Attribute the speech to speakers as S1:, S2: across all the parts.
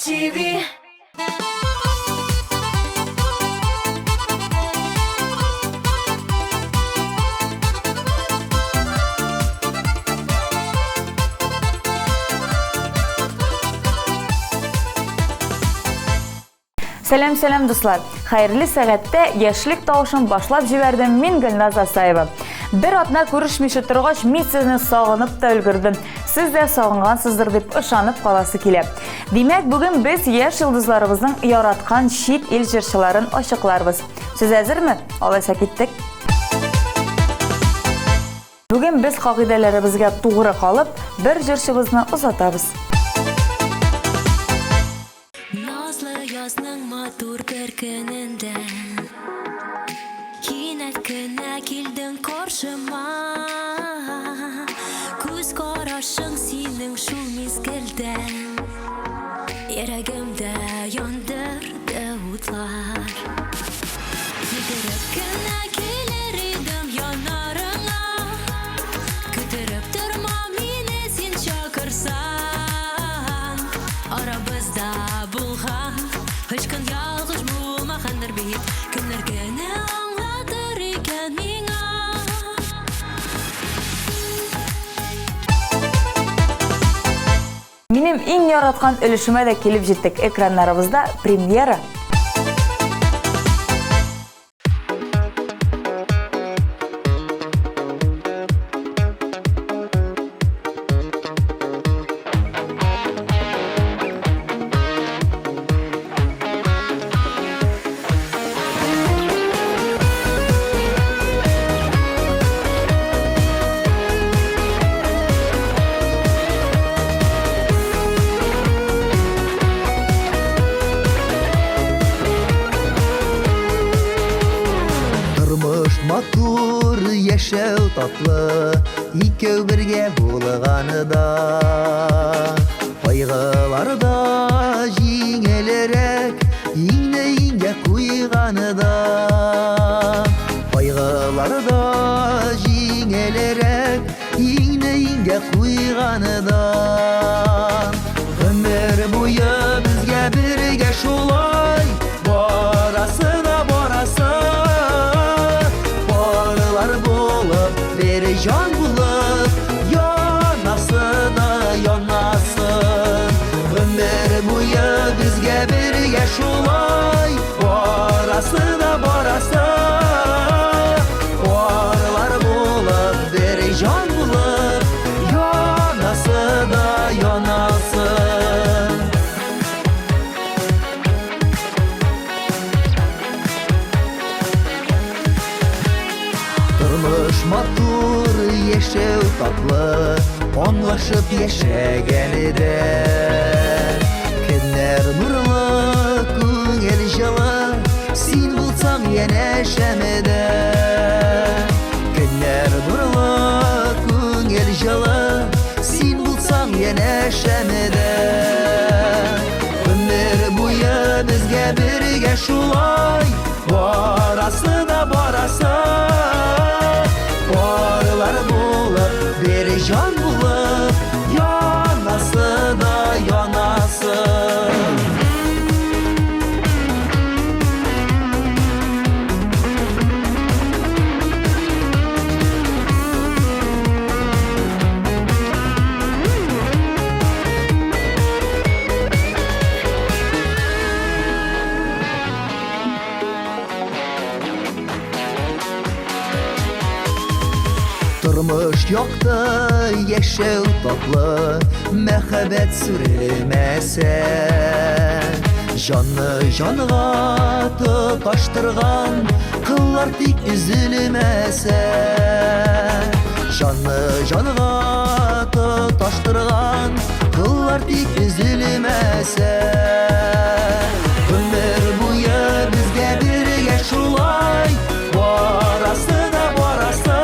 S1: TV.
S2: Сәлам, сәлам, дуслар! Хәерле сәгатьтә яшьлек тавышын башлап җибәрдем мин Гөлназ Асаева. Бер атна күрешмичә торгач, мин сезне сагынып та өлгердем. Сез дә сагынгансыздыр дип ышанып каласы килә. Димәк, бүген без яшь йолдызларыбызның яраткан чит ил җырчыларын ачыкларбыз. Сез әзерме? Алайса киттек. Бүген без кагыйдәләребезгә тугры калып, бер җырчыбызны озатабыз.
S1: Назлы язның матур бер көнендә Кинәт кенә килдең каршыма Күз карашың синең шул мизгелдә Йөрәгемдә яндырды утлар Йөгереп кенә килер идем яннарыңа Көттереп торма мине син чакырсаң Арабызда булган Һичкем ялгыш булмагандыр бит Кемнәр генә аңлатыр икән миңа.
S2: Минем иң яраткан өлешемә дә килеп җиттек. Экраннарыбызда премьера.
S3: Тормыш матур, яшәү татлы, икәү бергә булганда. Кайгылар да җиңелерәк, иңне иңгә куйганда. Кайгылар да җиңелерәк, иңне иңгә куйганда. Гомер буе безгә бергә шулай барасы да барасы. Парлар булып, бер җан булып, янасы да янасы. Гомер буе безгә бергә шулай барасы да барасы. Парлар булып, бер җан булып, янасы да янасы. Тормыш матур, яшәү татлы, аңлашып яшәгәндә. Көннәр нурлы, күңел җылы, син булсаң янәшәмдә. Көннәр нурлы, күңел җылы, син булсаң янәшәмдә. Гомер буе безгә бергә шулай барасы да барасы. Парлар булып, бер җан булып, янасы да янасы. Тормыш якты, яшәү татлы, мәхәббәт сүрелмәсә. Җанны җанга тоташтырган кыллар тик өзелмәсә. Җанны җанга тоташтырган кыллар тик өзелмәсә. Гомер буе безгә бергә шулай барасы да барасы.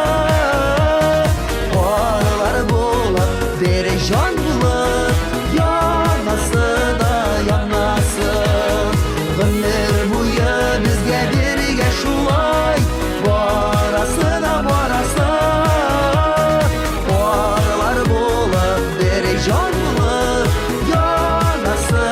S3: Парлар булып, бер җан булып, янасы да янасы. Гомер буе безгә бергә шулай барасы да барасы. Парлар булып, бер җан булып, янасы.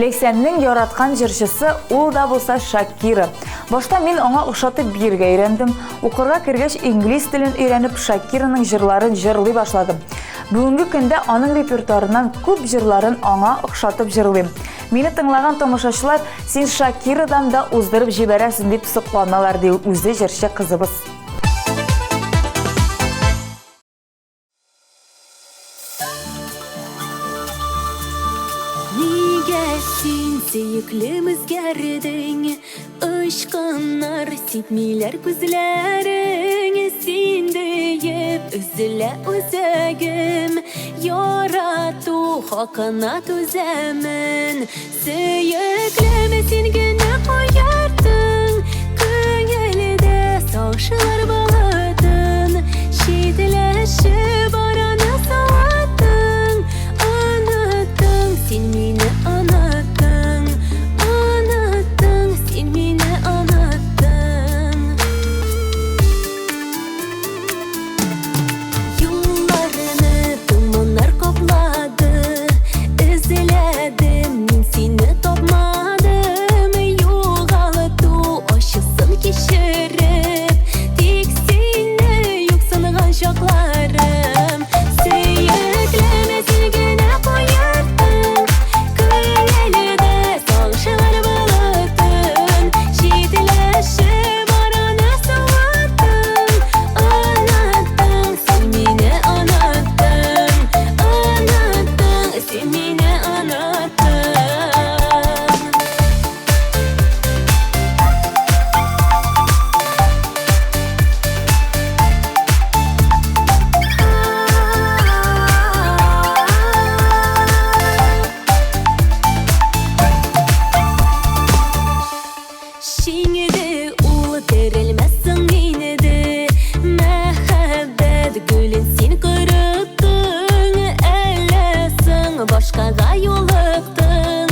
S2: Ләйсәннең яраткан җырчысы ул да булса Шакира. Башта мин аңа охшатып биергә өйрәндем. Укырга кергәч инглиз телен өйрәнеп Шакираның җырларын җырлый башладым. Бүгенге көндә аның репертуарыннан күп җырларын аңа охшатып җырлыйм. Мине тыңлаган тамашачылар, син Шакирадан да уздырып җибәрәсең дип сокланалар, ди үзе җырчы кызыбыз.
S1: Нигә син сөеклем үзгәрдең? Очкыннар сипмиләр күзләрең. Син диеп өзелә үзәгем. Ярату хакына түзәмен. Сөеклем син генә куяртың Күңелдә сакчылар болытын Читләшеп араны саваттың Оныттың син мине оныттың Оныттың син мине оныттың Юлларны томаннар каплады, Эзләдем мин сине тапмадым. Югалту ачысын кичереп, Тик сине юксынган чакларым. Сөеклем син генә куяртың, Күңелдә сагышлар болытын, Читләшеп араны суыттың. Оныттың син мине оныттың, Оныттың син мине оныттың. Шиңде ул терелмәссең инде, Мәхәббәт гөлен син корыттың, Әллә соң башкага юлыктың,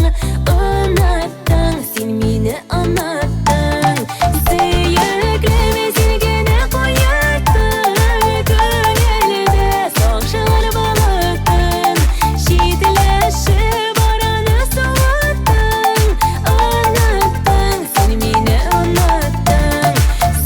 S1: Оныттың син мине оныттың. Сөеклем син генә куярттың, Күңелдә сакчылар болытын, Читләшеп араны суыттың. Оныттың син мине оныттың.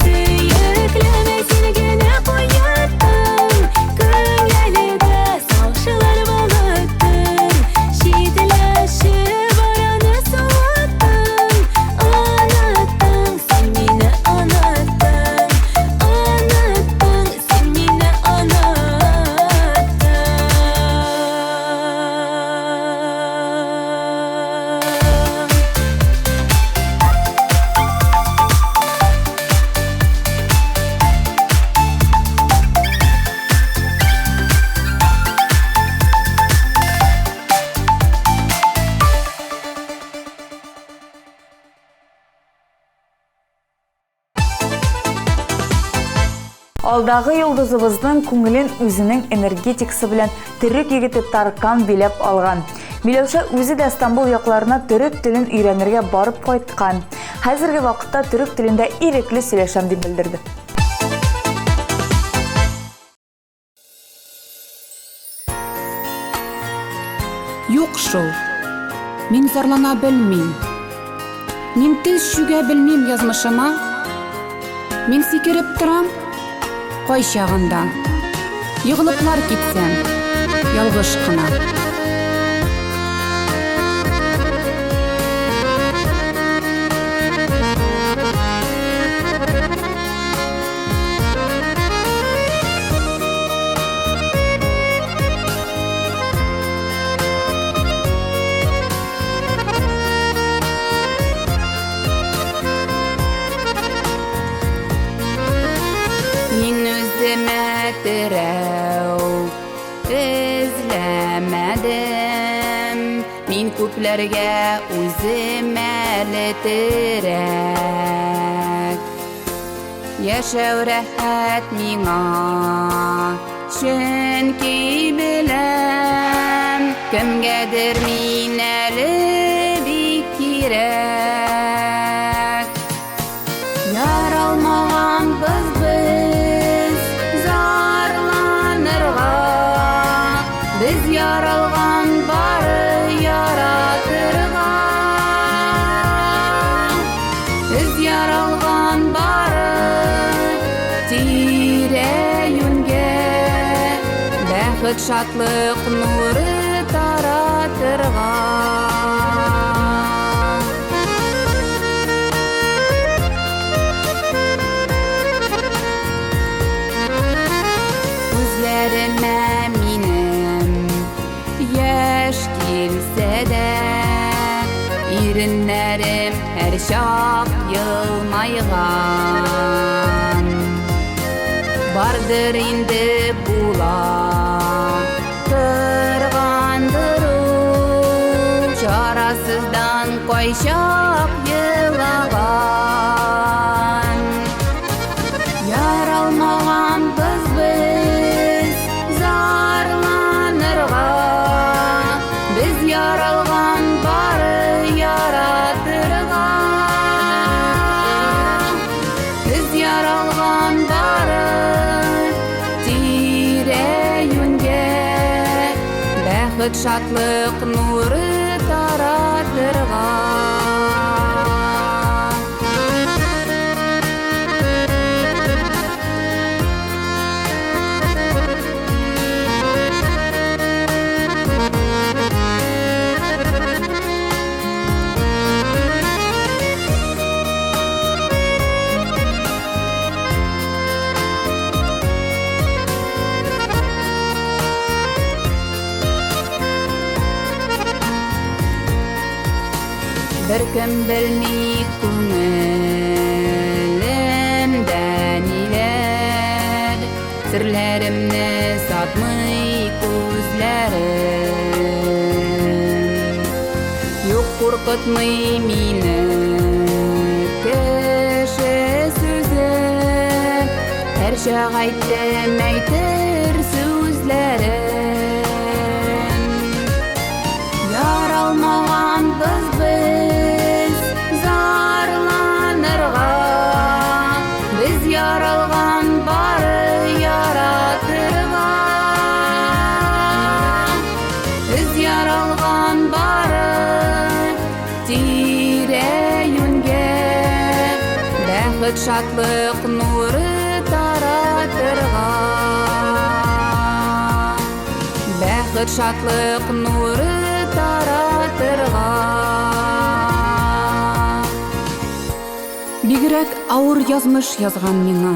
S1: Сөеклем син генә куярттың, Күңелдә сакчылар болытын, Читләшеп араны суыттың. Оныттың син мине оныттың, Оныттың син мине оныттың.
S2: Алдагы йолдызыбызның күңелен үзенең энергетикасы белән төрек егете Таркан биләп алган. Миләүшә үзе дә Стамбул якларына төрек телен өйрәнергә барып кайткан. Хәзерге вакытта төрек телендә ирекле сөйләшәм дип белдерде.
S4: Юк шул. Мин зарлана белмим. Мин тез чүгә белмим язмышыма. Мин сикереп торам кайчагында. Егылыплар китсәм, ялгыш кына. Мин үземә терәү эзләмәдем. Мин күпләргә үзем әле терәк. Яшәү рәхәт миңа, чөнки беләм, кемгәдер мин әле бик кирәк. Яралмаганбыз без зарланырга, без яралган бары яратырга. Бәхет, шатлык нуры таратырга. Күзләремә минем яшь килсә дә, иреннәрем һәрчак елмайган. Бардыр инде була торгандыр ул, чарасыздан кайчак елаган. Яралмаганбыз без зарланырга, без яралган бары яратырга. Без яралган бары тирә-юньгә бәхет, шатлык нуры таратырга. Беркем белми күңелемдә ниләр, серләремне сатмый күзләрем. Юк, куркытмый мине кеше сүзе, һәрчак әйттем әйтер сүзләрем. Яралмаганбыз без зарланырга, без яралган бары яратырга. Без яралган бары тирә-юньгә бәхет, шатлык нуры таратырга. Бәхет, шатлык нуры таратырга. Бигрәк авыр язмыш язган миңа.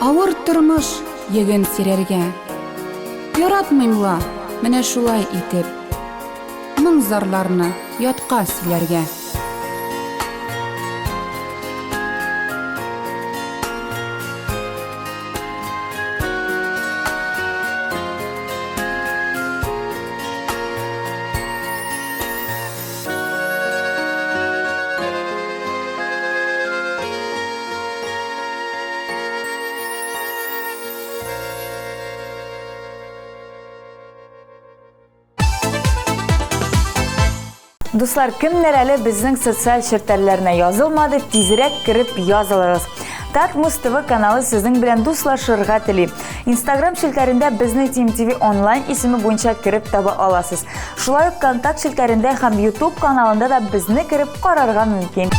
S4: Авыр тормыш йөген сирәргә. Яратмыйм ла, менә шулай итеп, моң зарларны ятка сөйләргә.
S2: Дуслар, кемнәр әле безнең социаль челтәрләренә язылмады, тизрәк кереп язылыгыз. Татмус ТВ каналы сезнең белән дуслашырга тели. Инстаграм челтәрендә безне Team TV онлайн исеме буенча кереп таба аласыз. Шулай ук Контакт челтәрендә һәм YouTube каналында да безне кереп карарга мөмкин.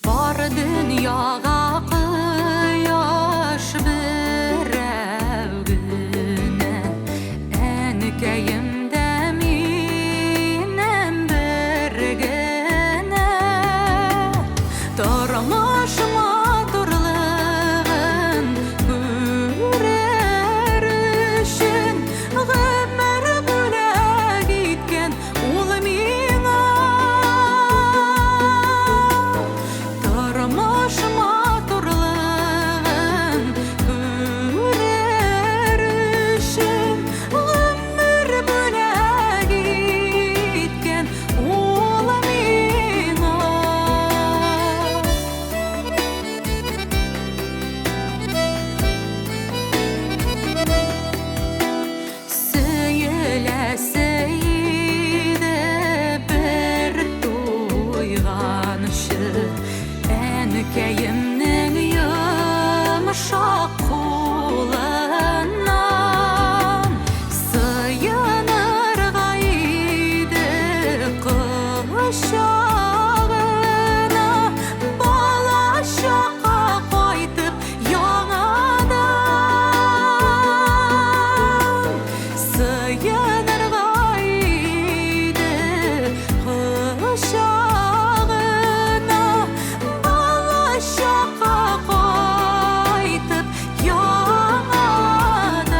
S1: Бар дөньяга кояш берәү генә, әнкәем дә минем бер генә. Тормыш матурлыгын күрер өчен гомер бүләк иткән ул миңа. Тормыш матурлыгын күрер өчен гомер бүләк Сыенырга иде кочагына, балачакка кайтып яңадан.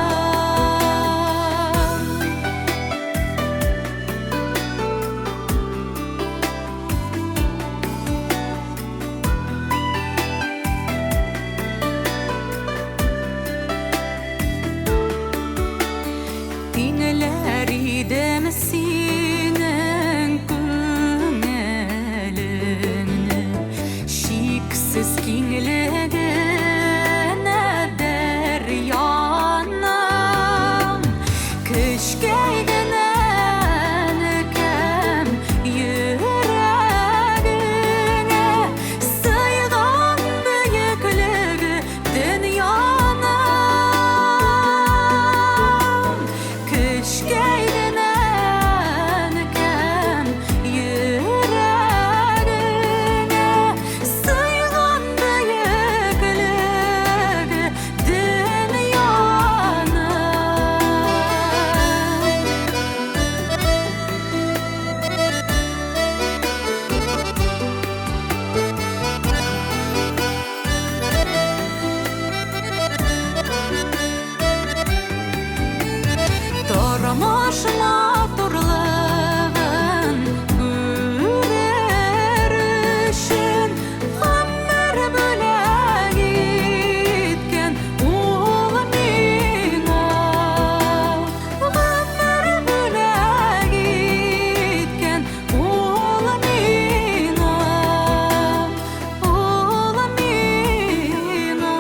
S1: Тиңләр идем синең күңелеңне, чиксез киңлегенә дәрьяның. Көчкәй генә кем йөрәгеңә сыйган бөеклеге дөньяның. Көчкәй генә кем йөрәгеңә сыйган бөеклеге дөньяның. Тормыш матурлыгын күрер өчен гомер бүләк иткән ул миңа. Гомер бүләк иткән ул миңа. Ул миңа.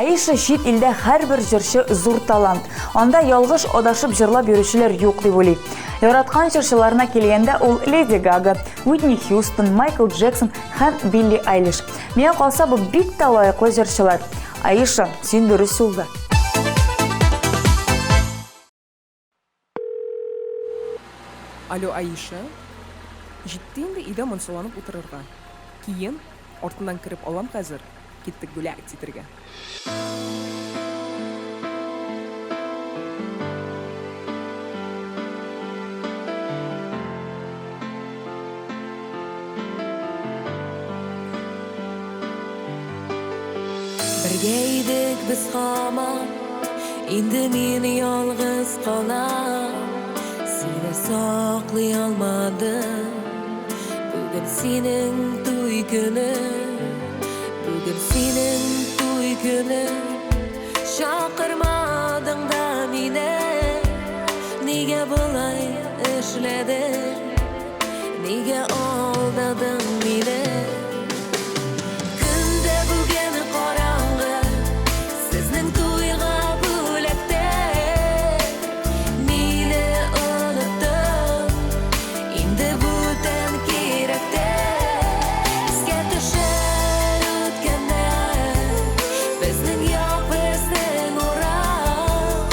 S2: Аиша, чит илдә һәрбер җырчы зур талант. Анда ялгыш адашып җырлап йөрүчеләр юк дип уйлый. Яраткан җырчыларына килгәндә, ул Леди Гага, Уитни Хьюстон, Майкл Джексон һәм Билли Айлиш. Миңа калса, бу бик тә лаеклы җырчылар. Аиша, син дөрес юлда.
S5: Алло, Аиша. Җитте инде өйдә монсаланып утырырга. Киен, артыннан кереп алам хәзер. Киттек гулять итәргә.
S1: Бергә идек без һаман, инде мин ялгыз калам. Сине саклый алмадым. Бүген синең туй көне, бүген синең туй көне. Чакырмадың да мине, нигә болай эшләдең? Нигә алдадың мине? Көн дә бүген караңгы, сезнең туйга бүләктә. Мине оныттың, инде бүтән кирәктә. Искә төшер үткәннәр, безнең як, безнең урам.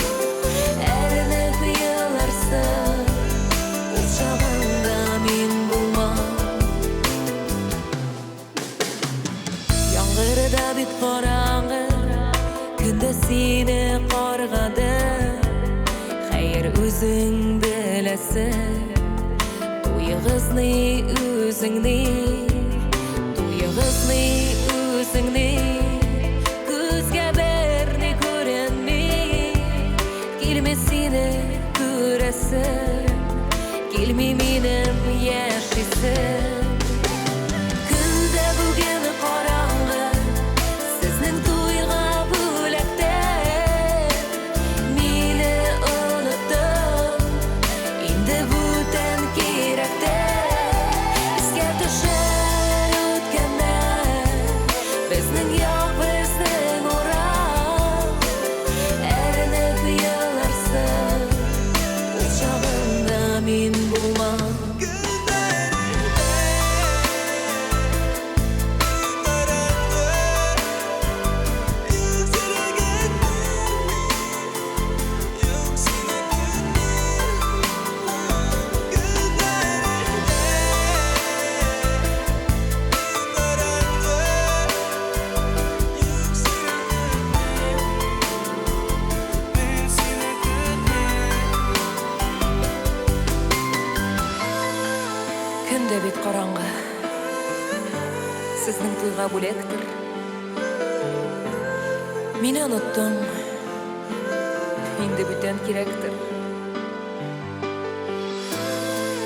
S1: Әрнеп еларсың, ул чагында мин булмам. Яңгырда бит караңгы, көндә сине каргадым. Хәер, үзең беләсең, туегыз ни, үзең ни, туегыз ни, үзең ни. Күзгә берни күренми, килми сине күрәсем, килми минем яшисем. Көн дә бүген караңгы, сезнең туйга бүләктә. Мине оныттың, инде бүтән кирәктә. Искә төшер үткәннәр, безнең як, безнең урам. Әрнеп еларсың, ул чагында мин булмам. туйга бүләктер. Мине оныттың, инде бүтән кирәктер.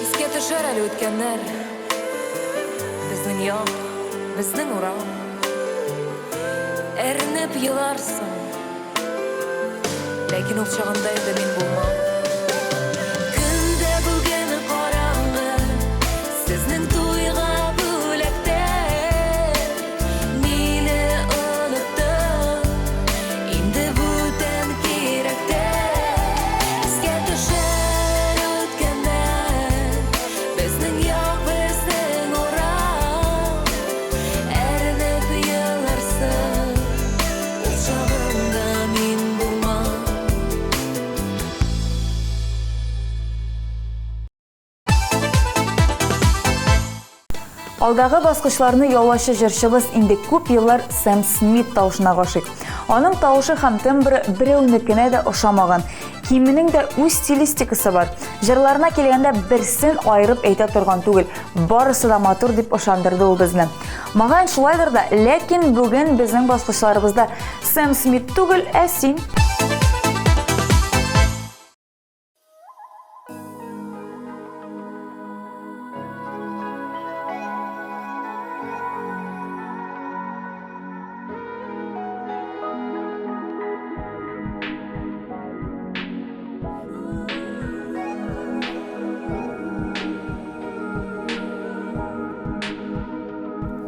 S1: Искә төшәр әле үткәннәр. Безнең як, безнең урам. Әрнеп еларсың. Ләкин ул чагында инде мин булмам. Көн дә бүген караңгы, сезнең туйга бүләктәр. Мине оныттың, инде бүтән кирәктәр. Искә төшәр үткәннәр, безнең як, безнең урам. Әрнеп еларсың. Ул чагында мин булмам.
S2: Алдагы баскычларны яулаучы җырчыбыз инде күп еллар Сэм Смит тавышына гашыйк. Аның тавышы һәм тембры берәүнекенә дә ошамаган. Киеменең дә үз стилистикасы бар. Җырларына килгәндә берсен аерып әйтә торган түгел. Барысы да матур дип ышандырды ул безне. Мөгаен шулайдыр да, ләкин бүген безнең баскычларыбызда Сэм Смит түгел, ә син.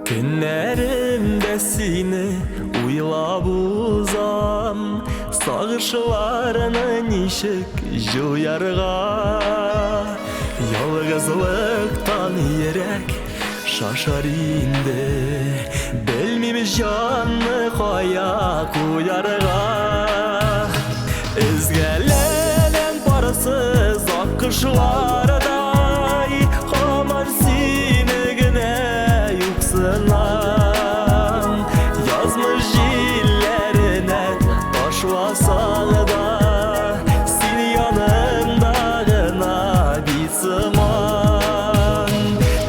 S6: Көннәремдә сине уйлап узам, Сагышларны ничек җуярга? Ялгызлыктан йөрәк шашар инде, Белмим җанны кая куярга. Өзгәләнәм парсыз аккошлардай, Һаман сине генә юксынам. Язмыш җилләренә ташласаң да, Син янымда гына бит сыман.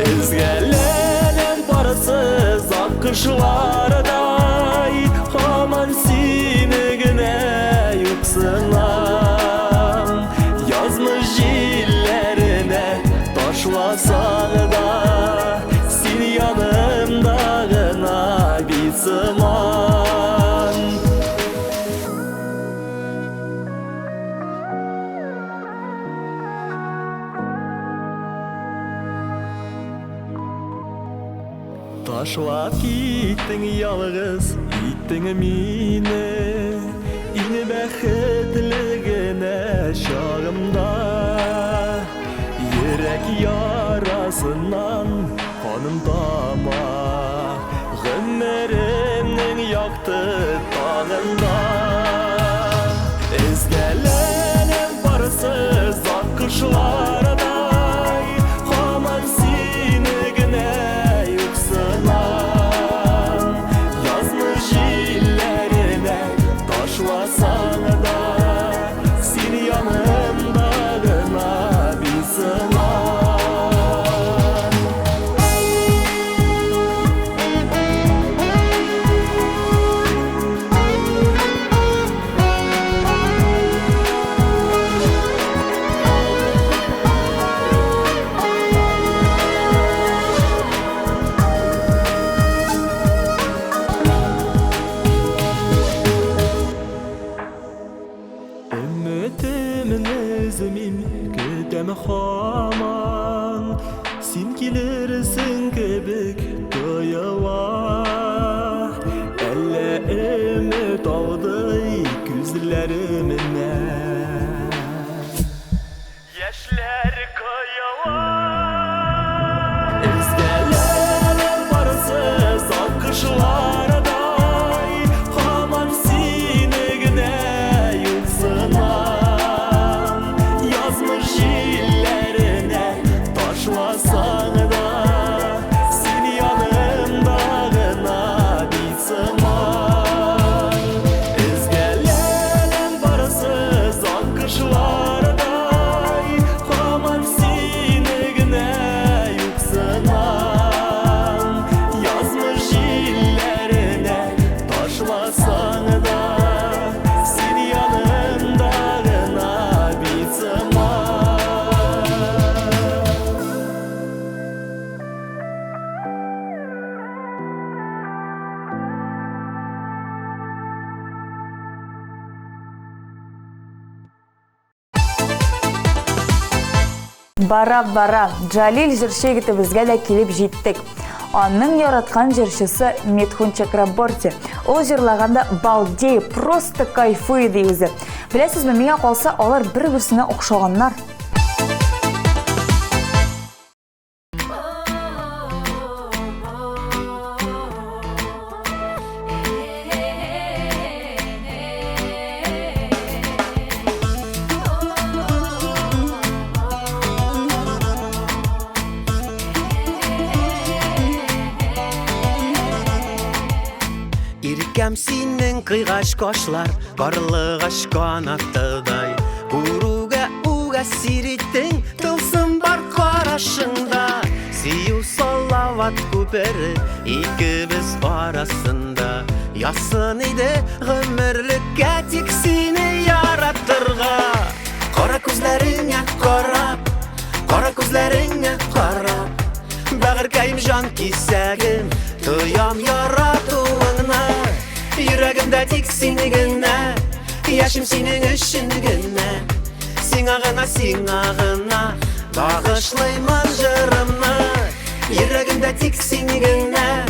S6: Өзгәләнәм парсыз аккошлардай, Һаман сине генә юксынам. Язмыш җилләренә ташласаң да, Син янымда гына бит сыман. Ташлап киттең ялгыз, иттең мине Иң бәхетле генә чагымда. Йөрәк ярасыннан каным тама, Гомеремнең якты таңында. Өзгәләнәм парсыз аккошлардай, Һаман сине генә юксынам. Язмыш җилләренә ташласаң да, Син янымда гына бит сыман. Өметемне өзмим, көтәм һаман, Син килерсең кебек тоела. Әллә өмет алдый күзләремне, Яшьләр коела. Өзгәләнәм парсыз аккошлардай, Һаман сине генә юксынам. Язмыш җилләренә ташласаң да, Син янымда гына бит сыман. Өзгәләнәм парсыз.
S2: Бара-бара, Джалиль җырчы егетебезгә дә килеп җиттек. Аның яраткан җырчысы Митхун Чакраборти. Ул җырлаганда балдею, просто кайфую, ди үзе. Беләсезме, миңа калса, алар бер-берсенә охшаганнар.
S3: Иркәм синең кыйгач кашлар, карлыгач канатыдай. Күрүгә үгә әсир иттең, тылсым бар карашыңда. Сөю салават күпере икебез арасында. Язсын иде гомерлеккә тик сине яратырга. Кара күзләреңә карап, кара күзләреңә карап, бәгырькәем җан кисәгем, тоям яратуыңны. Йөрәгемдә тик син генә, яшим синең өчен генә. Сиңа гына, сиңа гына багышлыймын җырымны. Йөрәгемдә тик син генә,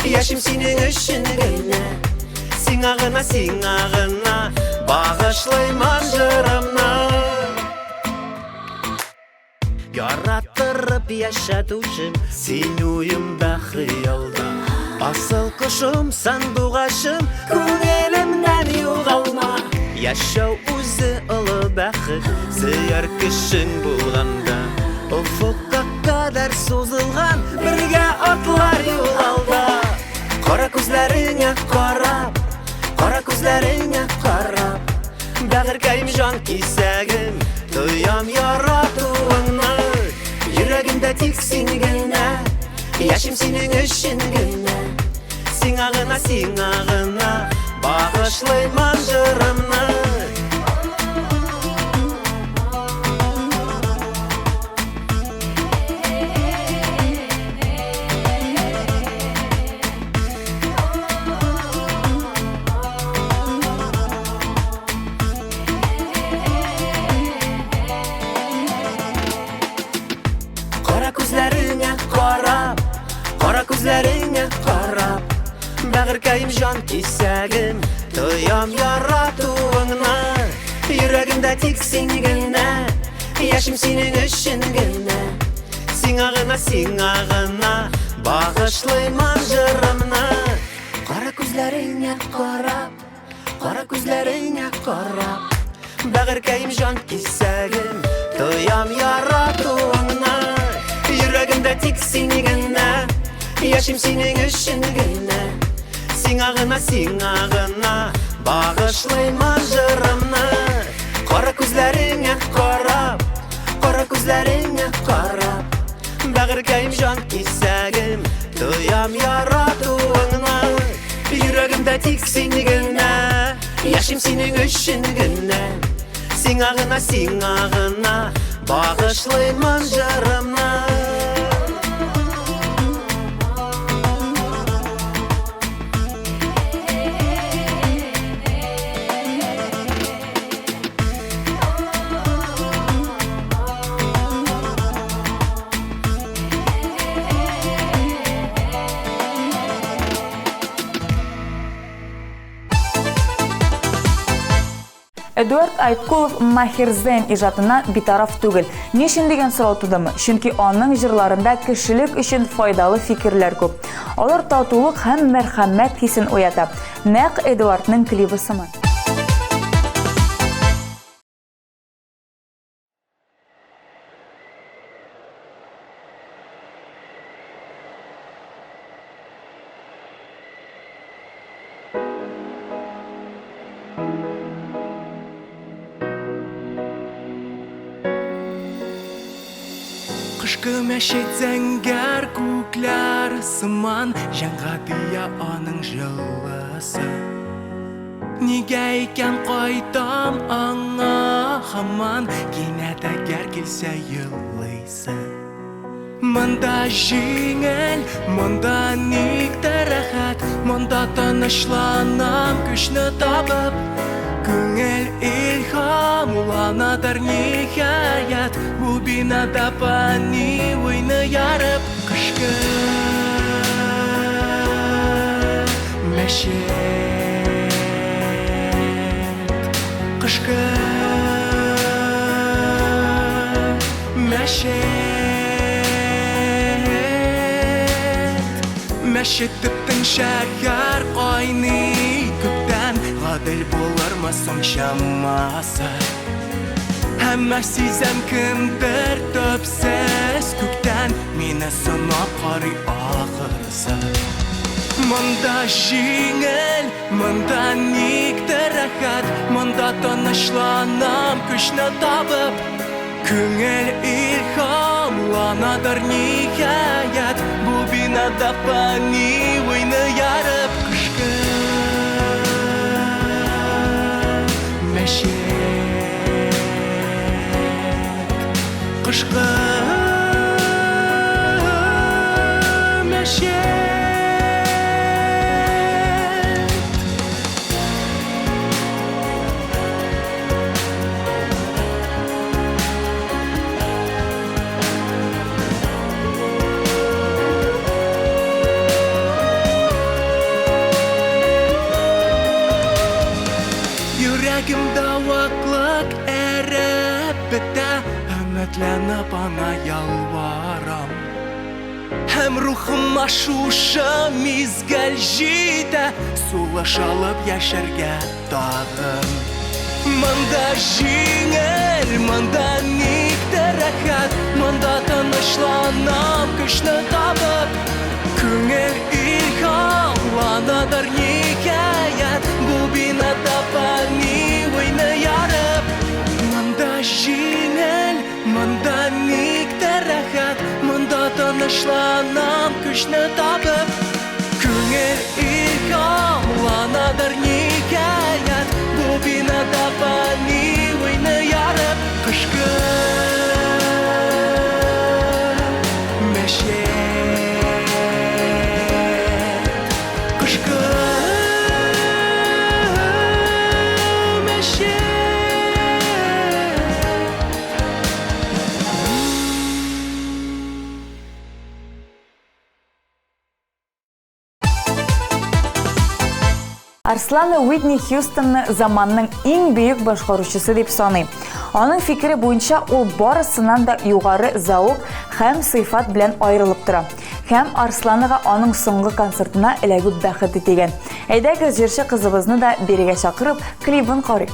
S3: яшим синең өчен генә. Сиңа гына, сиңа гына багышлыймын җырымны. Яраттырып яшәтүчем, син уемда, хыялда. Асыл кошым, сандугачым, күңелемнән югалма. Яшәү үзе олы бәхет, сөяр кешең булганда. Офыкка кадәр сузылган бергә атлар юл алда. Кара күзләреңә карап, кара күзләреңә карап, бәгырькәем җан кисәгем, тоям яратуыңны. Йөрәгемдә тик син генә, яшим синең өчен генә. Сиңа гына, сиңа гына багышлыймын җырымны. Кара күзләреңә карап, кара күзләреңә карап, бәгырькәем җан кисәгем, тоям яратуыңны. Йөрәгемдә тик син генә, яшим синең өчен генә. Сиңа гына, сиңа гына багышлыймын җырымны. Кара күзләреңә карап, кара күзләреңә карап, бәгырькәем җан кисәгем, тоям яратуыңны. Йөрәгемдә тик син генә, яшим синең өчен генә. Сиңа гына, сиңа гына багышлыймын җырымны. Кара күзләреңә карап, кара күзләреңә карап, бәгырькәем җан кисәгем, тоям яратуыңны. Йөрәгемдә тик син генә, яшим синең өчен генә. Сиңа гына, сиңа гына багышлыймын җырымны.
S2: Эдуард Айткулов Махир Зейн иҗатына битараф түгел. Ни өчен дигән сорау тудымы? Чөнки аның җырларында кешелек өчен файдалы фикерләр күп. Алар татулык һәм мәрхәмәт хисен уята. Нәкъ Эдуардның клибы сыман.
S6: Кышкы мәчет зәңгәр күкләр сыман, җанга тия аның җылысы. Нигә икән кайтам аңа һаман, кинәт әгәр килсә елыйсы. Монда җиңел, монда никтер рәхәт, монда тынычланам көчне табып, күңел илһам. Илһамланадыр ниһаять Бу бинада фани уйны ярып Кышкы мәчет Кышкы мәчет Мәчет төптең шәһәр кайный күптән Гадел булырмы соң чамасы Әмма сизәм кемдер төпсез күктән Мине сынап карый ахырысы Монда җиңел, монда никтер рәхәт Монда тынычланам көчне табып Күңел илһамланадыр ниһаять Бу бинада фани уйны ярып Кышкы мәчет Кышкы мәчет Йөрәгемдә ваклык эреп бетә, Өметләнеп аңа ялварам. Һәм рухыма шушы мизгел җитә, Сулыш алып яшәргә тагын. Монда җиңел, монда никтер рәхәт, Монда тынычланам көчне табып. Күңел илһамланадыр ниһаять, Бу бинада фани уйны ярып. Монда җиңел, монда никтер рәхәт, Монда тынычланам көчне табып. Күңел илһамланадыр ниһаять, Бу бинада фани уйны ярып. Кышкы мәчет, Кышкы мәчет.
S2: Арслана Уитни Хьюстонны заманның иң бөек башкаручысы дип саный. Аның фикере буенча ул барысыннан да югары зәвык һәм сыйфат белән аерылып тора. Һәм Арсланага аның соңгы концертына эләгү бәхете тигән. Әйдәгез җырчы кызыбызны да бирегә чакырып, клибын карыйк.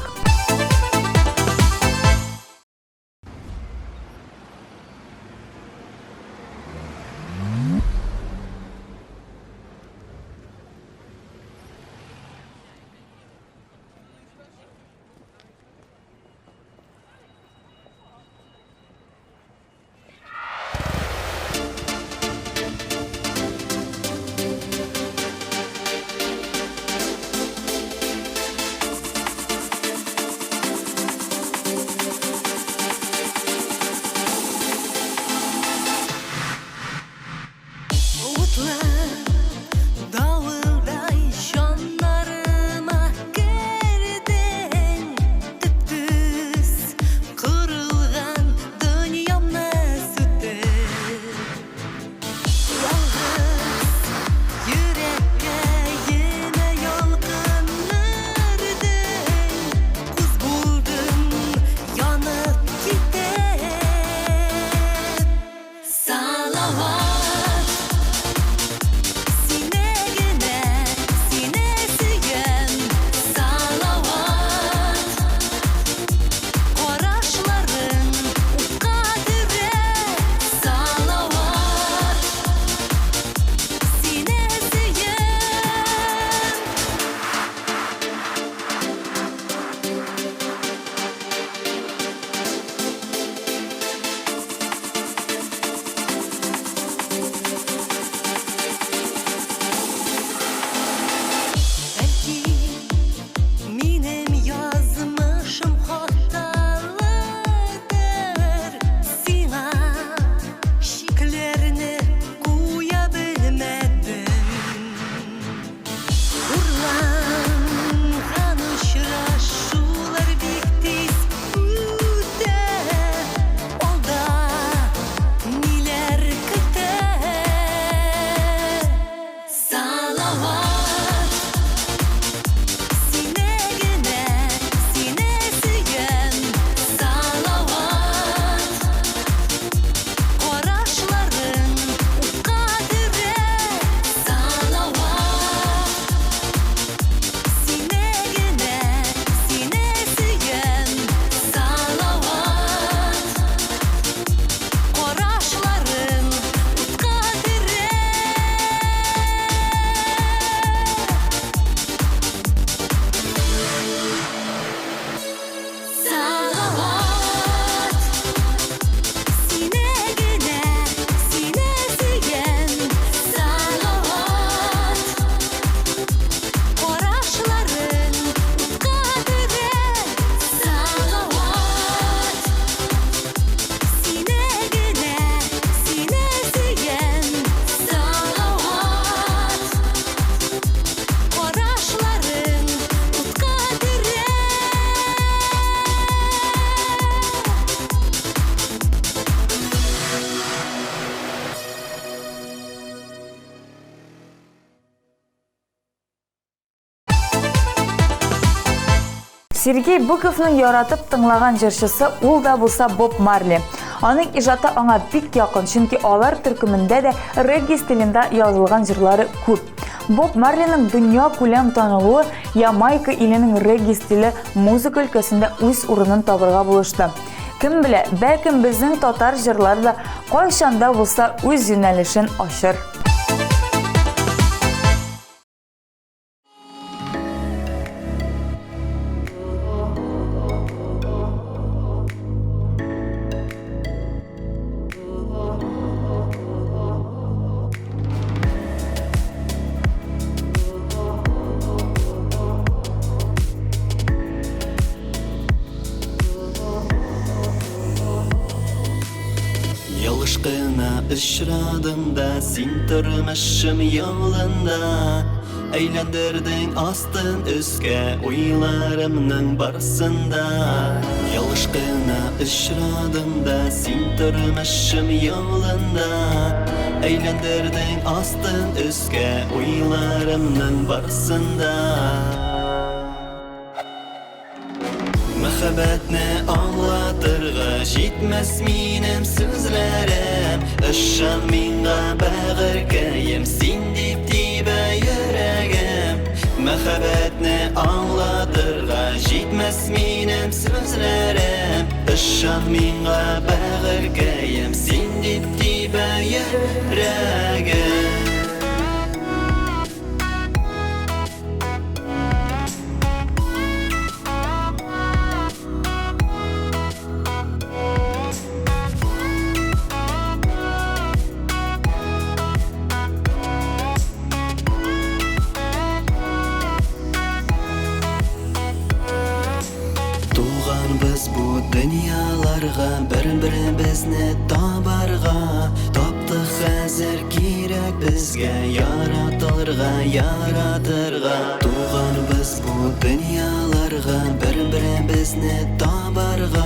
S2: Сергей Быковның яратып тыңлаган җырчысы ул да булса Боб Марли. Аның иҗаты аңа бик якын, чөнки алар төркемендә дә регги стилендә язылган җырлары күп. Боб Марлиның дөнья күләм танылуы Ямайка иленең регги стиле музыка өлкәсендә үз урынын табырга булышты. Кем белә, бәлкем безнең татар җырлары да кайчан да булса үз юнәлешен ачыр.
S3: Ялыш кына очрадың да син тормышым юлында. Әйләндердең астын өскә уйларымның барсын да. Ялыш кына очрадың да син тормышым юлында. Әйләндердең астын өскә уйларымның барсын да. Мәхәббәтне аңлатырга җитмәс минем сүзләрем. Ышан миңа, бәгырькәем, син дип тибә йөрәгем. Мәхәббәтне аңлатырга җитмәс минем сүзләрем. Ышан миңа, бәгырькәем, син дип тибә йөрәгем. Туганбыз бу дөньяларга бер-беребезне табарга. Таптык хәзер кирәк безгә яратылырга, яратырга. Туганбыз бу дөньяларга бер-беребезне табарга.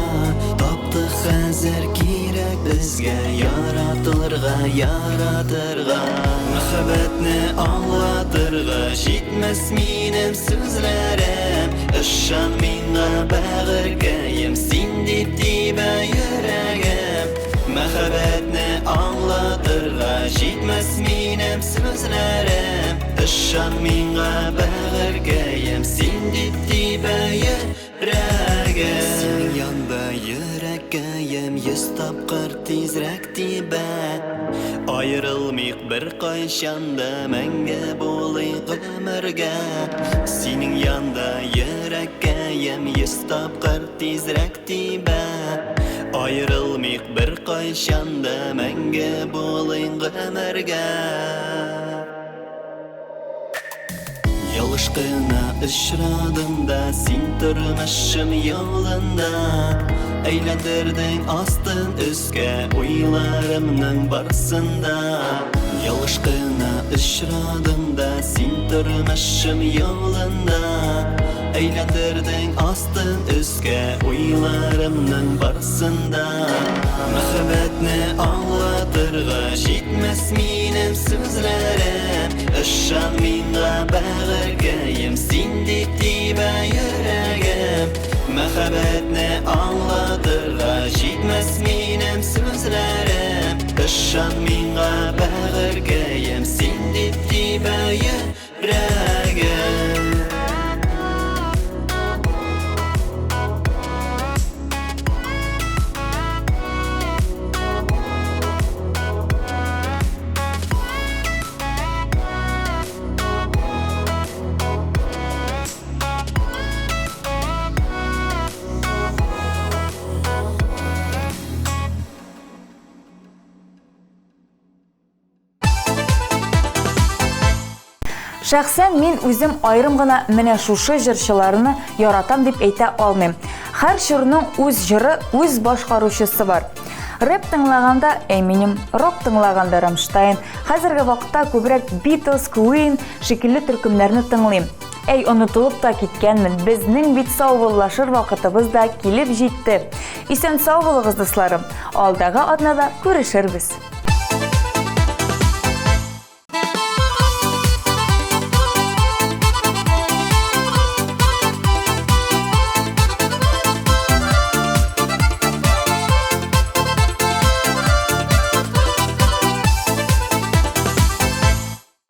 S3: Таптык хәзер кирәк безгә яратылырга, яратырга. Мәхәббәтне аңлатырга җитмәс минем сүзләрем. Ышан миңа, бәгырькәем, син дип тибә йөрәгем. Мәхәббәтне аңлатырга җитмәс минем сүзләрем. Ышан миңа, бәгырькәем, син дип тибә йөрәгем. Синең янда йөрәккәем йөз тапкыр тизрәк тибә. Аерылмыйк беркайчан да, мәңге булыйк гомергә. Синең янда йөрәккәем йөз тапкыр тизрәк тибә. Аерылмыйк беркайчан да, мәңге булыйк гомергә. Ялыш кына очрадың да син тормышым юлында. Әйләндердең астын өскә уйларымның барсын да. Ялыш кына очрадың да син тормышым юлында. Әйләндердең астын өскә уйларымның барсын да. Мәхәббәтне аңлатырга җитмәс минем сүзләрем. Ышан миңа, бәгырькәем, син дип тибә йөрәгем. Мәхәббәтне аңлатырга җитмәс минем сүзләрем. Ышан миңа, бәгырькәем, син дип тибә йөрәгем.
S2: Шәхсән мин үзем аерым гына менә шушы җырчыларны яратам дип әйтә алмыйм. Һәр чорның үз җыры, үз башкаручысы бар. Рэп тыңлаганда Eminem, рок тыңлаганда Рамштайн, хәзерге вакытта күбрәк Beatles, Queen шикелле төркемнәрне тыңлыйм. Әй, онытылып та киткәнмен, безнең бит саубуллашыр вакытыбыз да килеп җитте. Исән сау булыгыз, дусларым. Алдагы атнада күрешербез.